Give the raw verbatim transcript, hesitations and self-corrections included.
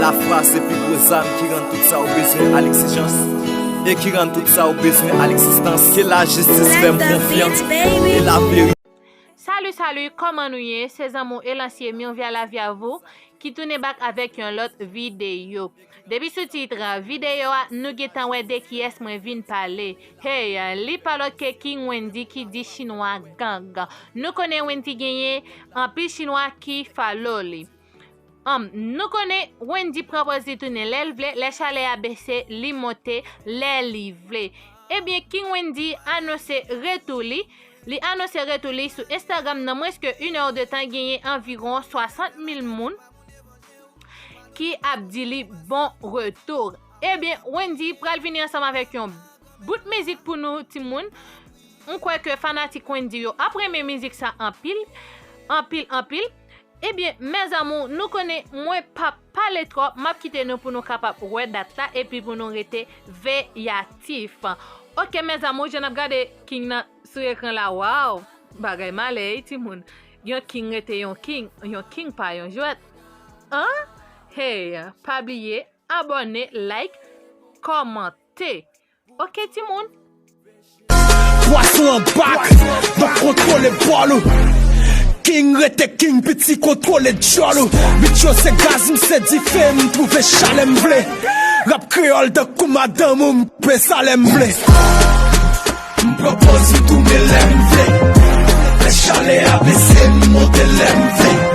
Lafwa se pi gwo zam ki rann tout sa ou bezwen a legzijans e ki rann tout sa ou bezwen a legzistans. Ke lajistis fè m konfyans e laverite. Salut, salut, kòman nou ye? Se zanmi w Elansye Mirvia Lavi a Vou ki tounen back avèk yon lòt videyo. Depi sou tit videyo a, nou gentan wè de kiyès mwen vin pale. Hey, li pa lòt ke King Wendy ki di Chinwa gang. Nou konnen Wendy genyen anpil Chinwa ki follow li. Um, nou konnen Wendy pran pòz li tounen lè l vle, lè chalè a bese, li monte lè li vle. Ebyen, King Wendy anonse retou li. Li anonse retou li sou Instagram nan mwens ke inè de tan genyen anviwon swasant mil moun ki ap di li bon retou. Ebyen, Wendy pral vini ansanm avèk yon bout mizik pou nou, timoun. M kwè ke fanatik Wendy yo ap renmen mizik sa anpil, anpil, anpil. Ebyen, mes amours, nou konnen mwen p ap pale twòp, m ap kite nou pou nou kapab wè dat la epi pou nou rete veyatif. Ok, mes amours, jan n ap gade King nan sou ekran la, waw, bagay malè, wi, timoun. Yon King rete yon King, yon King pa yon jwèt. An? Hey, pa bliye, abòne, like, kòmante. Ok, timoun? Pwason an bak, donk kontwole bòl ou. King rete King, piti kontwole djòl ou. Bit yo se gaz, m se dife, m twouve chalè m vle. Rap kreyòl tankou madanm ou, m koupe sa lè m vle. M pran pòz m tounen lè m vle. Lè chalè a bese, m monte lè m vle.